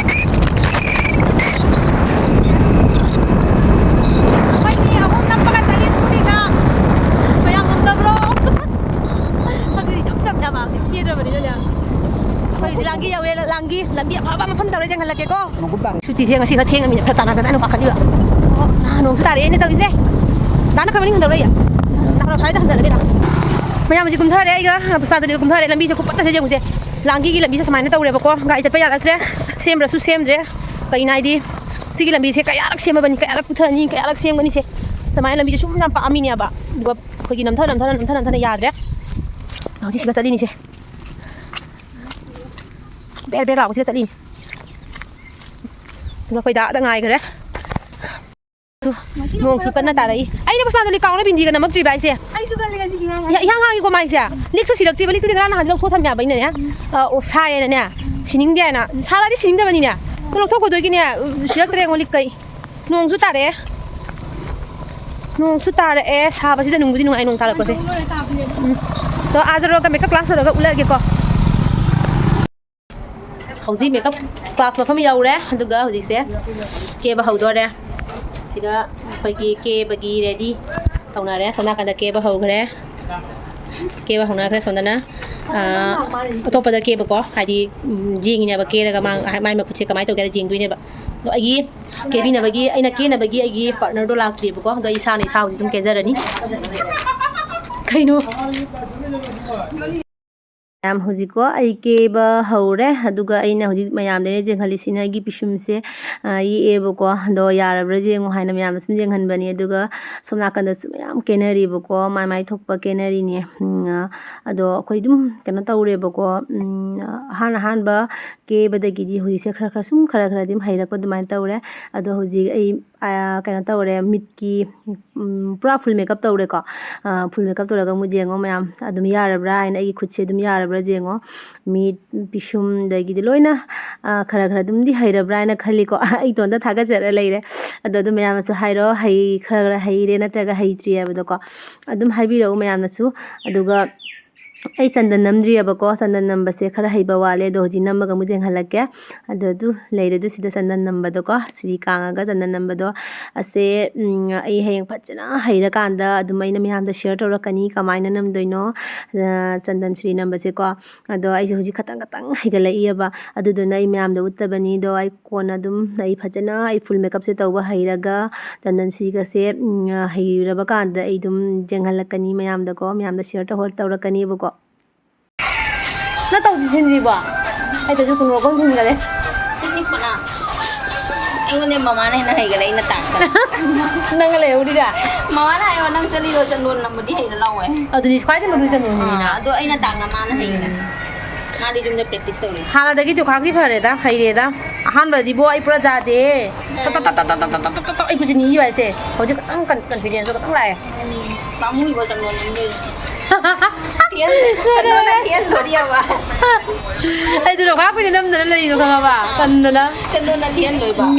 ꯑꯩꯈꯣꯏ ꯃꯤ ꯑꯍꯨꯝ ꯅꯞꯄꯒ ꯆꯠꯂꯤ ꯁ꯭ꯀꯨꯇꯤꯗ꯫ ꯃꯌꯥꯝ ꯉꯝꯗꯕ꯭ꯔꯣ? ꯁꯛꯇꯤ ꯏꯆꯝ ꯆꯝꯅꯕ, ꯀꯦꯗ꯭ꯔꯕꯅꯤꯅꯅꯦ꯫ ꯑꯩꯈꯣꯏ ꯍꯧꯖꯤꯛ ꯂꯥꯡꯒꯤ ꯌꯧꯔꯦ, ꯂꯥꯡꯒꯤ꯫ ꯂꯝꯕꯤ ꯑꯐꯕ ꯃꯐꯝ ꯇꯧꯔ ꯌꯦꯡꯍꯜꯂꯛꯀꯦꯀꯣ꯫ ꯁꯨꯇꯤꯁꯦ ꯉꯁꯤ ꯈꯔ ꯊꯦꯡꯉꯃꯤꯅ ꯐꯔꯛ ꯇꯥꯅꯒꯗ꯭ꯔꯥ ꯍꯥꯏꯅ ꯄꯥꯈꯠꯂꯤꯕ꯫ ꯑꯣ, ꯅꯣꯡꯁꯨ ꯇꯥꯔꯛꯑꯦꯅꯦ ꯇꯧꯔꯤꯁꯦ꯫ ꯗꯥ ꯅꯈꯣꯏ ꯃꯅꯤꯡ ꯍꯟꯗꯧꯔꯛꯏ꯫ ꯅꯈꯣꯏ ꯁ꯭ꯋꯥꯏꯗ ꯍꯟꯗꯔꯒꯦ ꯗꯥ꯫ ꯃꯌꯥꯝ ꯍꯧꯖꯤꯛ ꯀꯨꯝꯊꯔꯦ, ꯑꯩꯒ ꯄꯨꯁꯄꯥꯗꯨꯗꯤ ꯀꯨꯝꯊꯔꯦ꯫ ꯂꯝꯕꯤꯁꯦ ꯈꯨꯐꯠꯇꯁꯦ ꯌꯦꯡꯉꯨꯁꯦ꯫ ꯂꯥꯡꯒꯤꯒꯤ ꯂꯝꯕꯤꯁꯦ ꯁꯨꯃꯥꯏꯅ ꯇꯧꯔꯦꯕꯀꯣ꯫ ꯒꯥꯔꯤ ꯆꯠꯄ ꯌꯥꯔꯛꯇ꯭ꯔꯦ꯫ ꯁꯦꯝꯕ꯭ꯔꯁꯨ ꯁꯦꯝꯗ꯭ꯔꯦ꯫ ꯀꯩꯅꯣ ꯍꯥꯏꯗꯤ ꯁꯤꯒꯤ ꯂꯝꯕꯤꯁꯦ ꯀꯌꯥꯔꯛ ꯁꯦꯝꯃꯕꯅꯤ, ꯀꯌꯥꯔꯛ ꯄꯨꯊꯅꯤ, ꯀꯌꯥꯔꯛ ꯁꯦꯝꯒꯅꯤꯁꯦ꯫ ꯁꯨꯃꯥꯏꯅ ꯂꯝꯕꯤꯁꯦ ꯁꯨꯝ ꯌꯥꯝ ꯄꯥꯛꯑꯝꯃꯤꯅꯦꯕ꯫ ꯑꯗꯨꯒ ꯑꯩꯈꯣꯏꯒꯤ ꯅꯝꯊ, ꯅꯝꯊꯅ, ꯅꯝꯊ, ꯅꯝꯊꯅ ꯌꯥꯗ꯭ꯔꯦ꯫ ꯍꯧꯖꯤꯛ ꯁꯤꯒ ꯆꯠꯂꯤꯅꯤꯁꯦ꯫ ꯕꯦꯔ ꯕꯦꯔ ꯂꯥꯎꯕꯁꯤꯒ ꯆꯠꯂꯤꯅꯤ꯫ ꯑꯩꯈꯣꯏ ꯗꯥꯗ ꯉꯥꯏꯈ꯭ꯔꯦ꯫ ꯅꯣꯡꯁꯨ ꯀꯟꯅ ꯇꯥꯔꯛꯏ꯫ ꯑꯩꯅ ꯄꯩꯁꯥꯗꯣ ꯂꯤꯛ ꯀꯥꯎꯅ ꯕꯤꯟꯗꯤꯒꯅ ꯃꯛꯇ꯭ꯔꯤꯕ ꯍꯥꯏꯁꯦ꯫ ꯑꯩꯁꯨ ꯈꯜꯂꯦ ꯉꯁꯤꯗꯤ ꯉꯥꯡ ꯏꯍꯥꯡ ꯍꯥꯡꯉꯤꯀꯣ ꯃꯥꯏꯁꯦ꯫ ꯂꯤꯛꯁꯨ ꯁꯤꯔꯛꯇ꯭ꯔꯤꯕ, ꯂꯤꯛꯇꯨꯗꯤ ꯉꯔꯥꯡ ꯅꯍꯥꯟ ꯂꯧꯊꯣꯛ ꯊꯝꯃꯦ ꯍꯥꯏꯕ ꯑꯩꯅꯅꯦ꯫ ꯑ, ꯑꯣ, ꯁꯥꯏꯌꯦꯅꯅꯦ꯫ ꯁꯤꯅꯤꯡꯗꯦ ꯍꯥꯏꯅ꯫ ꯁꯥꯔꯗꯤ ꯁꯤꯅꯤꯡꯗꯕꯅꯤꯅꯦ꯫ ꯑꯗꯨ ꯂꯧꯊꯣꯛꯀꯗꯣꯏꯒꯤꯅꯦ, ꯁꯤꯔꯛꯇ꯭ꯔꯦ ꯌꯦꯡꯉꯣ ꯂꯤꯛ ꯀꯩ꯫ ꯅꯣꯡꯁꯨ ꯇꯥꯔꯛꯑꯦ꯫ ꯅꯣꯡꯁꯨ ꯇꯥꯔꯛꯑꯦ꯫ ꯁꯥꯕꯁꯤꯗ ꯅꯨꯡꯕꯨꯗꯤ ꯅꯨꯡꯉꯥꯏ ꯅꯣꯡ ꯇꯥꯔꯛꯄꯁꯦ꯫ ꯎꯝ꯫ ꯑꯗꯣ ꯑꯥ ꯌꯧꯔꯒ ꯃꯦꯀꯞ ꯀ꯭ꯂꯥꯁ ꯇꯧꯔꯒ ꯎꯠꯂꯛꯑꯒꯦꯀꯣ꯫ ꯍꯧꯖꯤꯛ ꯃꯦꯀꯞ ꯀ꯭ꯂꯥꯁ ꯃꯐꯝ ꯌꯧꯔꯦ꯫ ꯑꯗꯨꯒ ꯍꯧꯖꯤꯛꯁꯦ ꯀꯦꯕ ꯍꯧꯗꯣꯔꯦ꯫ ꯁꯤꯒ ꯑꯩꯈꯣꯏꯒꯤ ꯀꯦꯕꯒꯤ ꯔꯦꯗꯤ ꯇꯧꯅꯔꯦ꯫ ꯁꯣꯝ ꯅꯥꯀꯟꯗ ꯀꯦꯕ ꯍꯧꯈ꯭ꯔꯦ꯫ ꯀꯦꯕ ꯍꯧꯅꯈ꯭ꯔꯦ ꯁꯣꯝꯗꯅ꯫ ꯑꯥ, ꯑꯇꯣꯞꯄꯗ ꯀꯦꯕꯀꯣ꯫ ꯍꯥꯏꯗꯤ, ꯎꯝ, ꯌꯦꯡꯉꯤꯅꯦꯕ ꯀꯦꯔꯒ ꯃꯥ-, ꯃꯥꯏ ꯃꯈꯨꯠꯁꯦ ꯀꯃꯥꯏꯅ ꯇꯧꯒꯦ ꯍꯥꯏꯅ ꯌꯦꯡꯗꯣꯏꯅꯦꯕ꯫ ꯑꯗꯣ ꯑꯩꯒꯤ ꯀꯦꯕꯤꯅꯕꯒꯤ, ꯑꯩꯅ ꯀꯦꯅꯕꯒꯤ ꯑꯩꯒꯤ ꯄꯥꯔꯠꯅꯔꯗꯣ ꯂꯥꯛꯇ꯭ꯔꯤꯕꯀꯣ꯫ ꯑꯗꯣ ꯑꯩ ꯏꯁꯥꯅ ꯏꯁꯥ ꯍꯧꯖꯤꯛ ꯑꯗꯨꯝ ꯀꯦꯖꯔꯅꯤ꯫ ꯀꯩꯅꯣ? ꯃꯌꯥꯝ, ꯍꯧꯖꯤꯛꯀꯣ ꯑꯩ ꯀꯦꯕ ꯍꯧꯔꯦ꯫ ꯑꯗꯨꯒ ꯑꯩꯅ ꯍꯧꯖꯤꯛ ꯃꯌꯥꯝꯗ ꯑꯩꯅ ꯌꯦꯡꯍꯜꯂꯤꯁꯤꯅ ꯑꯩꯒꯤ ꯄꯤꯁꯨꯝꯁꯦ, ꯑ, ꯌꯦꯛꯑꯦꯕꯀꯣ꯫ ꯑꯗꯣ ꯌꯥꯔꯕ꯭ꯔꯥ ꯌꯦꯡꯉꯣ ꯍꯥꯏꯅ ꯃꯌꯥꯝꯗ ꯁꯨꯝ ꯌꯦꯡꯍꯟꯕꯅꯦ꯫ ꯑꯗꯨꯒ ꯁꯣꯝ ꯅꯥꯀꯟꯗꯁꯨ ꯃꯌꯥꯝ ꯀꯦꯅꯔꯤꯕꯀꯣ, ꯃꯥꯏ ꯃꯥꯏ ꯊꯣꯛꯄ ꯀꯦꯅꯔꯤꯅꯦ꯫ ꯎꯝ, ꯑ, ꯑꯗꯣ ꯑꯩꯈꯣꯏ ꯑꯗꯨꯝ ꯀꯩꯅꯣ ꯇꯧꯔꯦꯕꯀꯣ꯫ ꯎꯝ, ꯑꯍꯥꯟ ꯑꯍꯥꯟꯕ ꯀꯦꯕꯗꯒꯤꯗꯤ ꯍꯧꯖꯤꯛꯁꯦ ꯈꯔ ꯈꯔ ꯁꯨꯝ ꯈꯔ ꯈꯔ ꯑꯗꯨꯝ ꯍꯩꯔꯛꯄ ꯑꯗꯨꯃꯥꯏꯅ ꯇꯧꯔꯦ꯫ ꯑꯗꯣ ꯍꯧꯖꯤꯛ ꯑꯩ, ꯑ, ꯀꯩꯅꯣ ꯇꯧꯔꯦ, ꯃꯤꯠꯀꯤ, ꯎꯝ, ꯄꯨꯔꯥ ꯐꯨꯜ ꯃꯦꯀꯞ ꯇꯧꯔꯦꯀꯣ꯫ ꯑ, ꯐꯨꯜ ꯃꯦꯀꯞ ꯇꯧꯔꯒ ꯑꯃꯨꯛ ꯌꯦꯡꯉꯣ ꯃꯌꯥꯝ꯫ ꯑꯗꯨꯝ ꯌꯥꯔꯕ꯭ꯔꯥ ꯍꯥꯏꯅ, ꯑꯩꯒꯤ ꯈꯨꯠꯁꯦ ꯑꯗꯨꯝ ꯌꯥꯔꯕ꯭ꯔꯥ ꯌꯦꯡꯉꯣ꯫ ꯃꯤꯠ, ꯄꯤꯁꯨꯝꯗꯒꯤꯗꯤ ꯂꯣꯏꯅ, ꯑ, ꯈꯔ ꯈꯔ ꯑꯗꯨꯝꯗꯤ ꯍꯩꯔꯕ꯭ꯔꯥ ꯍꯥꯏꯅ ꯈꯜꯂꯤꯀꯣ꯫ ꯑꯩ ꯏꯇꯣꯟꯇ ꯊꯥꯒꯠꯆꯔ ꯂꯩꯔꯦ꯫ ꯑꯗꯣ ꯑꯗꯨꯝ ꯃꯌꯥꯝꯅꯁꯨ ꯍꯥꯏꯔꯣ, ꯍꯩ-, ꯈꯔ ꯈꯔ ꯍꯩꯔꯦ ꯅꯠꯇ꯭ꯔꯒ ꯍꯩꯇ꯭ꯔꯤ ꯍꯥꯏꯕꯗꯣꯀꯣ꯫ ꯑꯗꯨꯝ ꯍꯥꯏꯕꯤꯔꯛꯎ ꯃꯌꯥꯝꯅꯁꯨ꯫ ꯑꯗꯨꯒ ꯑꯩ ꯆꯟꯗꯟ ꯅꯝꯗ꯭ꯔꯤꯑꯕꯀꯣ꯫ ꯆꯟꯗꯟ ꯅꯝꯕꯁꯦ ꯈꯔ ꯍꯩꯕ ꯋꯥꯠꯂꯦ꯫ ꯑꯗꯣ ꯍꯧꯖꯤꯛ ꯅꯝꯃꯒ ꯑꯃꯨꯛ ꯌꯦꯡꯍꯜꯂꯛꯀꯦ꯫ ꯑꯗꯣ ꯑꯗꯨ ꯂꯩꯔꯦ꯫ ꯑꯗꯨ ꯁꯤꯗ ꯆꯟꯗꯟ ꯅꯝꯕꯗꯣꯀꯣ꯫ ꯁꯤꯔꯤ ꯀꯥꯡꯉꯒ ꯆꯟꯗꯟ ꯅꯝꯕꯗꯣ꯫ ꯑꯁꯦ, ꯎꯝ, ꯑꯩ ꯍꯌꯦꯡ ꯐꯖꯅ ꯍꯩꯔꯀꯥꯟꯗ ꯑꯗꯨꯝ ꯑꯩꯅ ꯃꯌꯥꯝꯗ ꯁꯤꯌꯔ ꯇꯧꯔꯛꯀꯅꯤ ꯀꯃꯥꯏꯅ ꯅꯝꯗꯣꯏꯅꯣ, ꯑ, ꯆꯟꯗꯟ ꯁꯤꯔꯤ ꯅꯝꯕꯁꯦꯀꯣ꯫ ꯑꯗꯣ ꯑꯩꯁꯨ ꯍꯧꯖꯤꯛ ꯈꯇꯪ ꯈꯇꯪ ꯍꯩꯒꯠꯂꯛꯏꯑꯕ꯫ ꯑꯗꯨꯗꯨꯅ ꯑꯩ ꯃꯌꯥꯝꯗ ꯎꯠꯇꯕꯅꯤ꯫ ꯑꯗꯣ ꯑꯩ ꯀꯣꯟꯅ ꯑꯗꯨꯝ ꯑꯩ ꯐꯖꯅ ꯑꯩ ꯐꯨꯜ ꯃꯦꯀꯞꯁꯦ ꯇꯧꯕ ꯍꯩꯔꯒ ꯆꯟꯗꯟ ꯁꯤꯒꯁꯦ, ꯎꯝ, ꯍꯩꯔꯕ ꯀꯥꯟꯗ ꯑꯩ ꯑꯗꯨꯝ ꯌꯦꯡꯍꯜꯂꯛꯀꯅꯤ ꯃꯌꯥꯝꯗꯀꯣ, ꯃꯌꯥꯝꯗ ꯁꯤꯌꯔ ꯇꯧꯍꯧ-, ꯇꯧꯔꯛꯀꯅꯦꯕꯀꯣ꯫ ꯅꯪ ꯇꯧꯗꯤ ꯊꯤꯟꯗ꯭ꯔꯤꯕꯣ? ꯑꯩ ꯇꯧꯁꯨ ꯀꯨꯟ ꯔꯣꯀꯣꯟ ꯊꯤꯟꯈꯔꯦ꯫ ꯊꯤꯟꯅꯤꯡꯕꯅ꯫ ꯑꯩꯉꯣꯟꯗ ꯃꯃꯥꯅ ꯍꯦꯟꯅ ꯍꯩꯈꯔꯦ ꯑꯩꯅ ꯇꯥꯛꯄꯗ꯫ ꯅꯪꯒ ꯂꯩꯍꯧꯔꯤꯔꯥ? ꯃꯃꯥꯅ ꯍꯥꯏꯌꯣ, "ꯅꯪ ꯆꯠꯂꯤꯗꯣ ꯆꯟꯗꯣꯟ ꯅꯝꯕꯗꯤ ꯍꯩꯔ ꯂꯥꯛꯑꯣ"꯫ ꯑꯗꯨꯗꯤ ꯈ꯭ꯋꯥꯏꯗꯒꯤ ꯃꯔꯨ ꯆꯟꯗꯣꯟꯅꯤꯅ꯫ ꯑꯥ, ꯑꯗꯣ ꯑꯩꯅ ꯇꯥꯛꯅ ꯃꯥꯅ ꯍꯩꯈꯔꯦ꯫ ꯃꯥꯗꯤ ꯌꯨꯝꯗ practice ꯇꯧꯔꯤ꯫ ꯍꯥꯟꯅꯗꯒꯤꯗꯤ ꯈꯥꯛꯇꯤ ꯐꯔꯦꯗ, ꯍꯩꯔꯦꯗ꯫ ꯑꯍꯥꯟꯕꯗꯤꯕꯣ ꯑꯩ ꯄꯨꯔꯥ ꯌꯥꯗꯦ꯫ ꯇꯣ, ꯇꯣ, ꯇꯣ, ꯑꯩ ꯈꯨꯠꯁꯤ ꯅꯤꯛꯏꯕ ꯍꯥꯏꯁꯦ꯫ ꯍꯧꯖꯤꯛ ꯈꯤꯇꯪ ꯀꯟ-, confidence ꯇꯣ ꯈꯤꯇꯪ ꯂꯥꯛꯑꯦ꯫ ꯄꯥꯝꯃꯨꯏꯕ ꯆꯟꯗꯣꯟ ꯅꯝꯗꯣꯏꯗꯣ꯫ ꯊꯤꯍꯟ-, ꯆꯟꯗꯣꯟꯅ ꯊꯤꯍꯟꯗꯣꯔꯤꯑꯕ꯫ ꯑꯩꯗꯨ ꯂꯣꯛꯈꯥꯛꯄꯤꯗ ꯅꯝꯗꯅ ꯂꯩꯗꯣ ꯈꯪꯉꯕ? ꯇꯟꯗꯅ꯫ ꯆꯟꯗꯣꯟꯅ ꯊꯤꯍꯟꯗꯣꯏꯕ꯫ ꯎꯝ,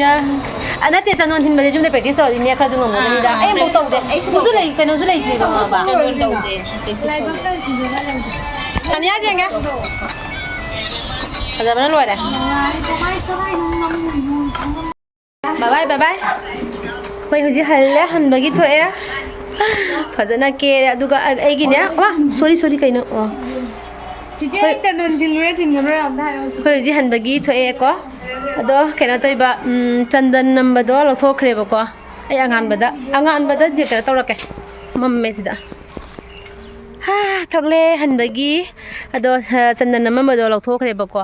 ꯑ, ꯅꯠꯇꯦ, ꯆꯟꯗꯣꯟ ꯊꯤꯟꯕꯗꯤ ꯌꯨꯝꯗ practice ꯇꯧꯔꯗꯤ ꯅꯦꯛꯈ꯭ꯔꯁꯨ ꯉꯝꯒꯗꯕꯅꯤꯗ꯫ ꯑꯥ, ꯑꯩ ꯑꯃꯨꯛ ꯇꯧꯗꯦ꯫ ꯑꯩꯁꯨ ꯀꯩꯁꯨ ꯇꯧꯗꯦ꯫ ꯂꯩ-, ꯀꯩꯅꯣꯁꯨ ꯂꯩꯇ꯭ꯔꯤꯕ ꯈꯪꯉꯕ? ꯆꯟꯗꯣꯟ ꯇꯧꯗꯦ꯫ ꯁꯥꯅꯤꯌꯥ ꯌꯦꯡꯒꯦ꯫ ꯐꯖꯕꯅ ꯂꯣꯏꯔꯦ꯫ Bye bye, bye bye꯫ ꯑꯩꯈꯣꯏ ꯍꯧꯖꯤꯛ ꯍꯜꯂꯦ, ꯍꯟꯕꯒꯤ ꯊꯣꯛꯑꯦ꯫ ꯐꯖꯅ ꯀꯦꯔꯦ, ꯑꯗꯨꯒ ꯑ-, ꯑꯩꯒꯤꯅꯦ, ꯋꯥ, sorry, sorry, ꯀꯩꯅꯣ? ꯑꯣ꯫ ꯆꯤꯆꯦ, ꯑꯩ ꯆꯟꯗꯣꯟ ꯊꯤꯜꯂꯨꯔꯦ, ꯊꯤꯟꯒꯗ꯭ꯔꯥ ꯑꯝꯇ ꯍꯥꯏꯔꯛꯑꯣ꯫ ꯑꯩꯈꯣꯏ ꯍꯧꯖꯤꯛ ꯍꯟꯕꯒꯤ ꯊꯣꯛꯑꯦꯀꯣ꯫ ꯑꯗꯣ ꯀꯩꯅꯣ ꯇꯧꯏꯕ, ꯎꯝ, ꯆꯟꯗꯟ ꯅꯝꯕꯗꯣ ꯂꯧꯊꯣꯛꯈ꯭ꯔꯦꯕꯀꯣ꯫ ꯑꯩ ꯑꯉꯥꯟꯕꯗ, ꯑꯉꯥꯟꯕꯗ ꯆꯦ ꯀꯩꯅꯣ ꯇꯧꯔꯛꯀꯦ꯫ ꯃꯝꯃꯦ ꯁꯤꯗ꯫ ꯍꯥ, ꯊꯣꯛꯂꯦ ꯍꯟꯕꯒꯤ꯫ ꯑꯗꯣ, ꯍ, ꯆꯟꯗꯟ ꯅꯝꯃꯝꯕꯗꯣ ꯂꯧꯊꯣꯛꯈ꯭ꯔꯦꯕꯀꯣ꯫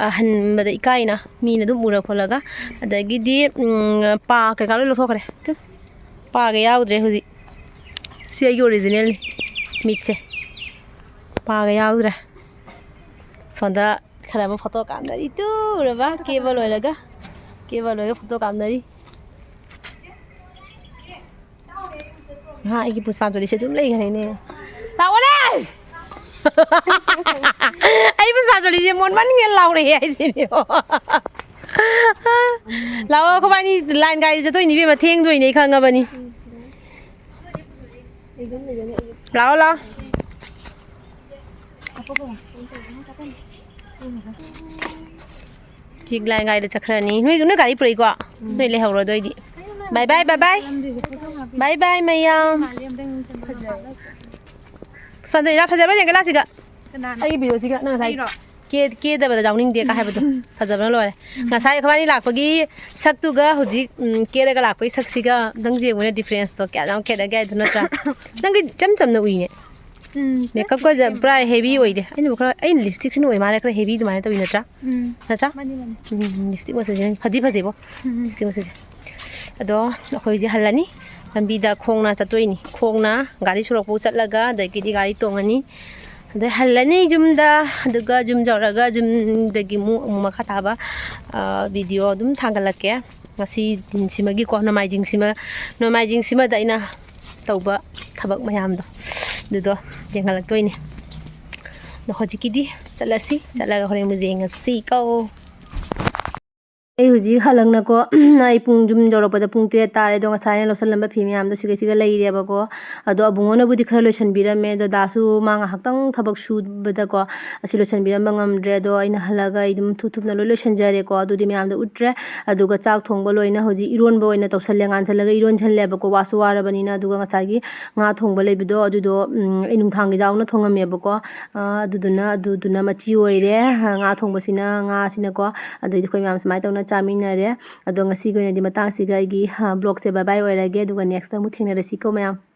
ꯑ, ꯍꯟꯕꯗ ꯏꯀꯥꯏꯅ ꯃꯤꯅ ꯑꯗꯨꯝ ꯎꯔ ꯈꯣꯠꯂꯒ꯫ ꯑꯗꯒꯤꯗꯤ, ꯎꯝ, ꯄꯥ ꯀꯩꯀꯥ ꯂꯣꯏ ꯂꯧꯊꯣꯛꯈ꯭ꯔꯦ꯫ ꯇꯨ, ꯄꯥꯒ ꯌꯥꯎꯗ꯭ꯔꯦ ꯍꯧꯖꯤꯛ꯫ ꯁꯤ ꯑꯩꯒꯤ originalꯅꯤ, ꯃꯤꯠꯁꯦ꯫ ꯄꯥꯒ ꯌꯥꯎꯗ꯭ꯔꯦ꯫ ꯁꯣꯝꯗ ꯈꯔ ꯑꯃ photo ꯀꯥꯞꯅꯔꯤ꯫ ꯇꯨ, ꯎꯔꯕ? ꯀꯦꯕ ꯂꯣꯏꯔꯒ꯫ ꯀꯦꯕ ꯂꯣꯏꯔꯒ photo ꯀꯥꯞꯅꯔꯤ꯫ ꯉꯍꯥ ꯑꯩꯒꯤ ꯄꯨꯁꯄꯥꯟꯖꯂꯤꯁꯦ ꯑꯗꯨꯝ ꯂꯩꯈ꯭ꯔꯦꯅꯦ꯫ ꯂꯥꯛꯑꯣꯅꯦ! ꯑꯩ ꯄꯨꯁꯄꯥꯟꯖꯂꯤꯁꯦ ꯃꯣꯟꯃꯟꯒꯦ ꯂꯥꯎꯔꯛꯑꯦ ꯍꯥꯏꯁꯤꯅꯦ꯫ ꯂꯥꯛꯑꯣ, ꯑꯩꯈꯣꯏꯕꯥꯅꯤ line ꯒꯥꯔꯤ ꯆꯠꯇꯣꯏꯅꯤ ꯏꯕꯦꯝꯃ, ꯊꯦꯡꯗꯣꯏꯅꯦ ꯑꯩ ꯈꯪꯉꯕꯅꯤ꯫ ꯂꯥꯛꯑꯣ, ꯂꯥꯛꯑꯣ꯫ ꯍꯧꯖꯤꯛ line ꯒꯥꯔꯤꯗ ꯆꯠꯈ꯭ꯔꯅꯤ꯫ ꯅꯣꯏ, ꯅꯣꯏ ꯒꯥꯔꯤ ꯄꯨꯔꯛꯏꯀꯣ? ꯎꯝ꯫ ꯅꯣꯏ ꯂꯩꯍꯧꯔꯣ ꯑꯗꯨ ꯑꯣꯏꯗꯤ꯫ Bye bye, bye bye꯫ Bye bye, ꯃꯌꯥꯝ꯫ ꯁꯟꯗꯣꯏꯅ ꯐꯖꯕ꯭ꯔꯥ ꯌꯦꯡꯒꯦ ꯂꯥꯛꯁꯤꯒ꯫ ꯀꯅꯥꯅꯣ? ꯑꯩꯒꯤ videoꯁꯤꯒ ꯅꯪ ꯉꯁꯥꯏ ꯑꯩꯔꯣ? ꯀꯦ-, ꯀꯦꯗꯕꯗ ꯌꯥꯎꯅꯤꯡꯗꯦ ꯀ ꯍꯥꯏꯕꯗꯣ꯫ ꯐꯖꯕꯅ ꯂꯣꯏꯔꯦ꯫ ꯉꯁꯥꯏ ꯑꯩꯈꯣꯏꯕꯥꯅꯤ ꯂꯥꯛꯄꯒꯤ ꯁꯛꯇꯨꯒ ꯍꯧꯖꯤꯛ, ꯎꯝ, ꯀꯦꯔꯒ ꯂꯥꯛꯄꯒꯤ ꯁꯛꯁꯤꯒ ꯑꯝꯇꯪ ꯌꯦꯡꯉꯨꯅꯦ, differenceꯇꯣ ꯀꯌꯥ ꯌꯥꯝ ꯈꯦꯠꯅꯒꯦ ꯍꯥꯏꯗꯣ, ꯅꯠꯇ꯭ꯔꯥ? ꯅꯪꯗꯤ ꯏꯆꯝ ꯆꯝꯅ ꯎꯏꯅꯦ꯫ ꯎꯝ, makeupꯀꯁꯦ ꯄꯨꯔꯥ heavy ꯑꯣꯏꯗꯦ꯫ ꯑꯩꯅꯕꯨ ꯈꯔ, ꯑꯩꯅ lipstickꯁꯤꯅ ꯑꯣꯏ ꯃꯥꯜꯂꯦ, ꯈꯔ heavy ꯑꯗꯨꯃꯥꯏꯅ ꯇꯧꯋꯤ, ꯅꯠꯇ꯭ꯔꯥ? ꯎꯝ, ꯅꯠꯇ꯭ꯔꯥ? ꯃꯥꯅꯤ, ꯃꯥꯅꯤ꯫ ꯎꯝ, lipstick ꯃꯆꯨꯁꯦ ꯐꯗꯤ ꯐꯖꯩꯕꯣ꯫ ꯎꯝ꯫ Lipstick ꯃꯆꯨꯁꯦ꯫ ꯑꯗꯣ ꯑꯩꯈꯣꯏ ꯍꯧꯖꯤꯛ ꯍꯜꯂꯅꯤ꯫ ꯂꯝꯕꯤꯗ ꯈꯣꯡꯅ ꯆꯠꯇꯣꯏꯅꯤ꯫ ꯈꯣꯡꯅ ꯒꯥꯔꯤ ꯁꯣꯔꯣꯛꯐꯥꯎ ꯆꯠꯂꯒ, ꯑꯗꯒꯤꯗꯤ ꯒꯥꯔꯤ ꯇꯣꯡꯉꯅꯤ꯫ ꯑꯗꯩ ꯍꯜꯂꯅꯤ ꯌꯨꯝꯗ, ꯑꯗꯨꯒ ꯌꯨꯝ ꯌꯧꯔꯒ ꯌꯨꯝꯗꯒꯤ ꯑꯃꯨꯛ, ꯑꯃꯨꯛ ꯃꯈꯥ ꯇꯥꯕ, ꯑ, video ꯑꯗꯨꯝ ꯊꯥꯡꯒꯠꯂꯛꯀꯦ꯫ ꯉꯁꯤ ꯅꯨꯡꯊꯤꯜꯁꯤꯃꯒꯤꯀꯣ, ꯅꯣꯡꯃꯥꯏꯖꯤꯡꯁꯤꯃ, ꯅꯣꯡꯃꯥꯏꯖꯤꯡꯁꯤꯃꯗ ꯑꯩꯅ ꯇꯧꯕ ꯊꯕꯛ ꯃꯌꯥꯝꯗꯣ, ꯑꯗꯨꯗꯣ ꯌꯦꯡꯍꯜꯂꯛꯇꯣꯏꯅꯦ꯫ ꯑꯗꯣ ꯍꯧꯖꯤꯛꯀꯤꯗꯤ ꯆꯠꯂꯁꯤ, ꯆꯠꯂꯒ ꯍꯣꯔꯦꯟ ꯑꯃꯨꯛ ꯌꯦꯡꯉꯁꯤ ꯀꯣ꯫ ꯑꯩ ꯍꯧꯖꯤꯛ ꯍꯜꯂꯛꯅꯀꯣ, ꯑꯩ ꯄꯨꯡ, ꯌꯨꯝ ꯌꯧꯔꯛꯄꯗ ꯄꯨꯡ ꯇꯔꯦꯠ ꯇꯥꯔꯦ꯫ ꯑꯗꯣ ꯉꯁꯥꯏ ꯑꯩꯅ ꯂꯧꯁꯜꯂꯝꯕ ꯐꯤ ꯃꯌꯥꯝꯗꯣ ꯁꯤꯒ, ꯁꯤꯒ ꯂꯩꯔꯦꯕꯀꯣ꯫ ꯑꯗꯣ ꯑꯕꯨꯡꯉꯣꯅꯕꯨꯗꯤ ꯈꯔ ꯂꯣꯏꯁꯟꯕꯤꯔꯝꯃꯦ꯫ ꯗꯗꯥꯁꯨ ꯃꯥ ꯉꯥꯏꯍꯥꯛꯇꯪ ꯊꯕꯛ ꯁꯨꯕꯗꯀꯣ, ꯑꯁꯤ ꯂꯣꯏꯁꯟꯕꯤꯔꯝꯕ ꯉꯝꯗ꯭ꯔꯦ꯫ ꯑꯗꯣ ꯑꯩꯅ ꯍꯜꯂꯒ ꯑꯩ ꯑꯗꯨꯝ ꯊꯨ ꯊꯨꯞꯅ ꯂꯣꯏ ꯂꯣꯏꯁꯟꯖꯔꯦꯀꯣ꯫ ꯑꯗꯨꯗꯤ ꯃꯌꯥꯝꯗꯣ ꯎꯠꯇ꯭ꯔꯦ꯫ ꯑꯗꯨꯒ ꯆꯥꯛ ꯊꯣꯡꯕ ꯂꯣꯏꯅ ꯍꯧꯖꯤꯛ ꯏꯔꯣꯟꯕ ꯑꯣꯏꯅ ꯇꯧꯁꯜꯂꯦ, ꯉꯥꯟꯁꯜꯂꯒ ꯏꯔꯣꯟꯁꯜꯂꯦꯕꯀꯣ, ꯋꯥꯁꯨ ꯋꯥꯔꯕꯅꯤꯅ꯫ ꯑꯗꯨꯒ ꯉꯁꯥꯏꯒꯤ ꯉꯥ ꯊꯣꯡꯕ ꯂꯩꯕꯗꯣ, ꯑꯗꯨꯗꯣ, ꯎꯝ, ꯑꯩ ꯅꯨꯡꯗꯥꯡꯒꯤ ꯌꯥꯎꯅ ꯊꯣꯡꯉꯝꯃꯦꯕꯀꯣ꯫ ꯑ, ꯑꯗꯨꯗꯨꯅ, ꯑꯗꯨꯗꯨꯅ ꯃꯆꯤ ꯑꯣꯏꯔꯦ꯫ ꯑ, ꯉꯥ ꯊꯣꯡꯕꯁꯤꯅ, ꯉꯥꯁꯤꯅꯀꯣ꯫ ꯑꯗꯩꯗꯤ ꯑꯩꯈꯣꯏ ꯃꯌꯥꯝ ꯁꯨꯃꯥꯏꯅ ꯇꯧꯅ ꯆꯥꯃꯤꯟꯅꯔꯦ꯫ ꯑꯗꯣ ꯉꯁꯤꯒꯤ ꯑꯣꯏꯅꯗꯤ ꯃꯇꯥꯡꯁꯤꯒ ꯑꯩꯒꯤ, ꯑ, vlogꯁꯦ bye bye ꯑꯣꯏꯔꯒꯦ꯫ ꯑꯗꯨꯒ next ꯑꯃꯨꯛ ꯊꯦꯡꯅꯔꯁꯤꯀꯣ ꯃꯌꯥꯝ꯫